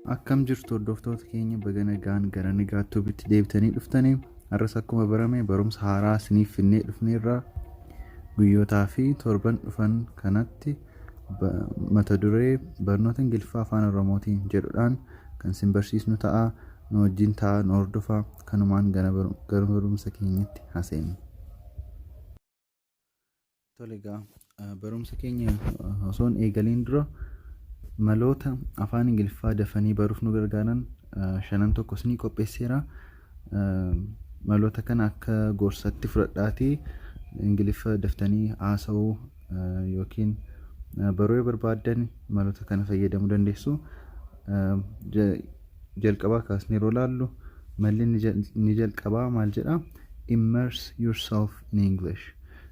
Akkam jirtu hordoftoota keenya, baga nagaan gara Nigaa Tuubitti deebitanii dhuftanii. Har'as akkuma barame barumsa haaraa isiniif finnee dhufneerra. Guyyootaa fi torban dhufan kanatti mata duree barnoota Ingiliffaa Afaan Oromootiin jedhudhaan kan isin barsiisnu ta'a. Nu wajjin ta'a, nu hordofaa. Kanumaan gara barumsa keenyatti haaseennu. Tole egaa, barumsa keenya osoo hin eegaliin dura maloota afaan Ingiliffaa dafanii baruuf nu gargaaran shanan tokko isinii qopheesseera. Maloota kana akka gorsatti fudhadhaatii Ingiliffa daftanii haasa'uu yookiin baruu yoo barbaaddan maloota kana fayyadamuu dandeessu. Jalqabaa kaasnee yeroo ilaallu, malli inni jalqabaa maal jedhaa? Immerse yourself in English.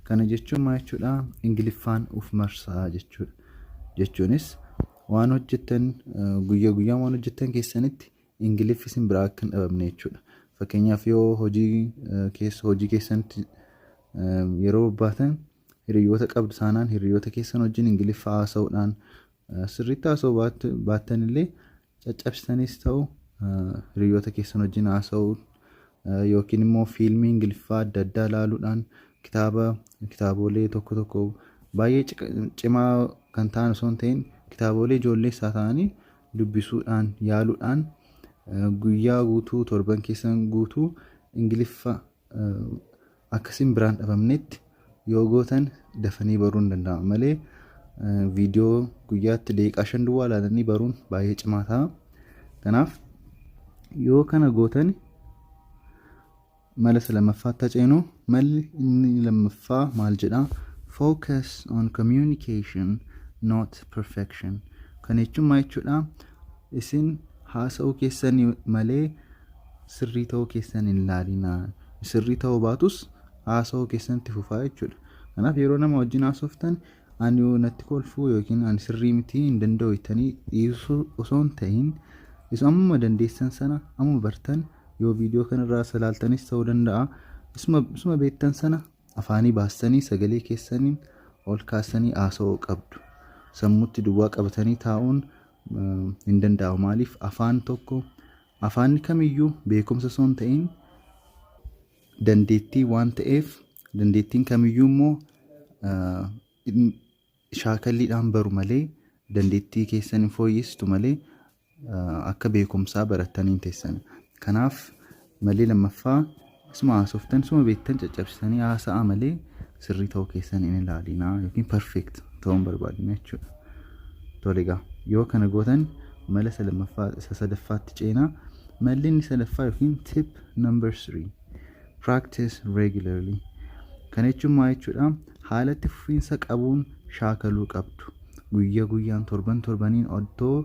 Kana jechuun maal jechuudha? Ingiliffaan uf marsaa jechuudha. Jechuunis waan hojjettan, guyyaa guyyaan waan hojjettan keessanitti Ingiliffi isin biraa akka hin dhabamne jechuudha. Fakkeenyaaf, yoo hojii keessa, hojii keessanitti yeroo bobbaatan hiriyoota qabdu taanaan, hiriyoota keessan wajjin Ingiliffa haasa'uudhaan, sirriitti haasa'uu baattan illee caccabsitanis ta'u, hiriyoota keessan wajjin haasa'uu yookiin immoo fiilmii Ingiliffaa adda addaa ilaaluudhaan, kitaaba, kitaabolee tokko tokko baay'ee cimaa kan ta'an osoo hin ta'in, kitaabolee ijoollee isaa ta'anii dubbisuudhaan, yaaluudhaan, guyyaa guutuu, torban keessan guutuu Ingiliffa akkasiin biraan dhabamnetti yoo gootan dafanii baruun hin danda'ama malee, viidiyoo guyyaatti daqiiqaa 5 duwwaa ilaalanii baruun baay'ee cimaa ta'a. Kanaaf yoo kana gootan, mala isa lammaffaatti ceenu. Malli inni lammaffaa maal jedhaa? Focus on communication, not perfection. Kana jechuun maal jechuudha? Isin haasa'uu keessan malee sirrii ta'uu keessan hin ilaalinaa. Sirrii ta'uu baatus haasa'uu keessan itti fufaa jechuudha. Kanaaf yeroo nama wajjin haasoftan, ani natti kolfuu yookiin ani sirrii miti, hin danda'u jettanii dhiisuu osoo hin ta'in, isa ammuma dandeessan sana, ammuma bartan, yoo viidiyoo kanarraa ilaaltanis ta'uu danda'a. Isuma beektan sana afaanii baastanii, sagalee keessaniin ol kaasanii haasa'uu qabdu. Sammuutti duwwaa qabatanii taa'uun hin danda'amu. Maaliif? Afaan tokko, afaanni kamiyyuu beekumsa osoo hin ta'in dandeettii waan ta'eef, dandeettiin kamiyyuu immoo shaakalliidhaan baru malee, dandeettii keessan hin fooyyessitu malee, akka beekumsaa barattanii hin teessan. Kanaaf malli lammaffaa, isuma haasoftan, isuma beektan caccabsitanii haasa'aa malee sirrii ta'uu keessan hin ilaalinaa yookiin perfect ta'uu hin barbaadina jechuudha. Tole egaa, yoo kana gootan mala isa lammaffaa, isa sadaffaatti ceenaa. Malli inni sadaffaa yookiin tip number 3, practice regularly. Kana jechuun maal jechuudha? Haala itti fufiinsa qabuun shaakaluu qabdu. Guyyaa guyyaan, torban torbaniin oddoo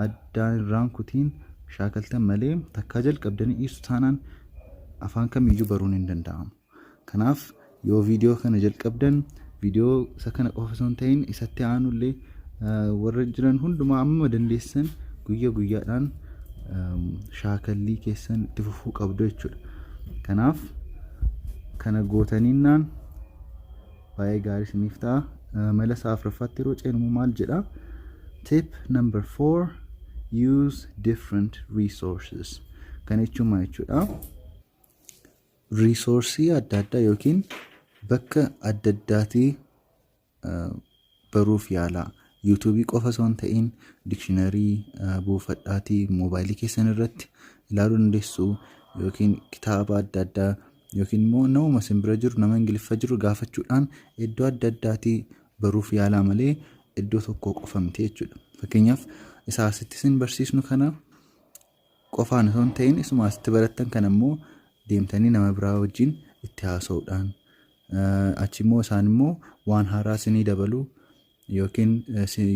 addaan irraan kutiin shaakaltan malee, takkaa jalqabdanii dhiisu taanaan afaan kamiyyuu baruun hin danda'amu. Kanaaf yoo viidiyoo kana jalqabdan, viidiyoo isa kana qofa osoo hin ta'in isatti aanullee, warra jiran hundumaa amma dandeessan guyyaa guyyaadhaan shaakallii keessan itti fufuu qabdu jechuudha. Kanaaf kana gootaniinnaan baay'ee gaarii isiniif ta'a. Mala isaa afuraffaatti yeroo ceenu maal jedha? Tip number 4, use different resources. Kana jechuun maal jechuudha? Resource adda addaa yookiin bakka adda addaatii baruuf yaalaa. YouTubeii qofa osoo hin ta'in, dictionary buufadhaatii moobaayilii keessan irratti ilaaluu dandeessu, yookiin kitaaba adda addaa, yookiin immoo namuma isin bira jiru, nama Ingiliffa jiru gaafachuudhaan iddoo adda addaatii baruuf yaalaa malee iddoo tokko qofa miti jechuudha. Fakkeenyaaf, isa asitti isin barsiisnu kana qofaan osoo hin ta'in, isuma asitti barattan kana immoo deemtanii nama biraa wajjin itti haasa'uudhaan, achi immoo isaan immoo waan haaraa isinii dabalu yookiin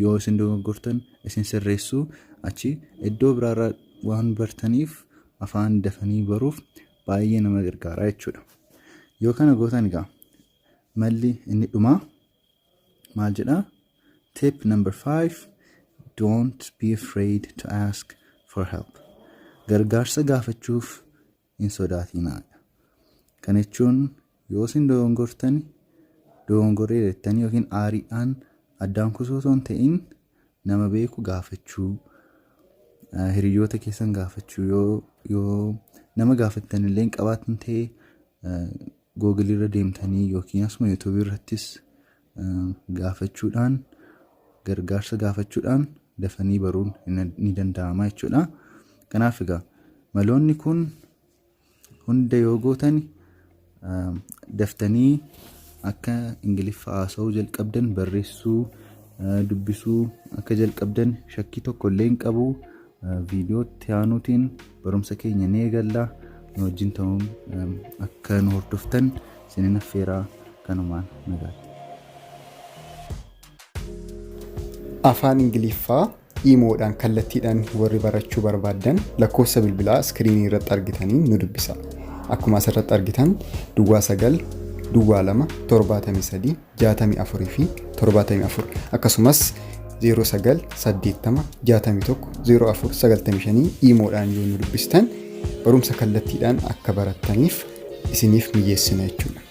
yoo isin dogoggortan isin sirreessuu, achi iddoo biraarraa waan bartaniif afaan dafanii baruuf baay'ee nama gargaara jechuudha. Yoo kana gootan egaa, malli inni dhumaa maal jedhaa? Tip number 5, don't be afraid to ask for help. Gargaarsa gaafachuuf hin sodaatinaa. Kana jechuun yoo isin dogongortan, dogongoree jettanii yookiin aariidhaan addaan kusuu osoo hin ta'in, nama beeku gaafachuu. Hiriyoota keessan gaafachuu, yoo nama gaafattan illee hin qabaatan ta'e, Google irra deemtanii yookiin asuma YouTube irrattis gaafachuudhaan, gargaarsa gaafachuudhaan dafanii baruun ni danda'ama jechuudha. Kanaaf egaa maloonni kun hunda yoo gootan daftanii akka Ingiliffa haasa'uu jalqabdan, barreessuu, dubbisuu akka jalqabdan shakkii tokko illee hin qabu. Viidiyoo itti aanuutiin barumsa keenya ni eegalla. Nu wajjin ta'uun akka nu hordoftan isinin affeeraa, kanumaan nagaatti. Afaan Ingiliffaa iimoodhaan kallattiidhaan warri barachuu barbaaddan lakkoofsa bilbilaa iskiriinii irratti argitanii nu dubbisa. Akkuma asirratti argitan 09 02 73 64 fi 74, akkasumas 09 80 61 04 95 iimoodhaan yoo nu dubbistan barumsa kallattiidhaan akka barattaniif isiniif mijeessina jechuudha.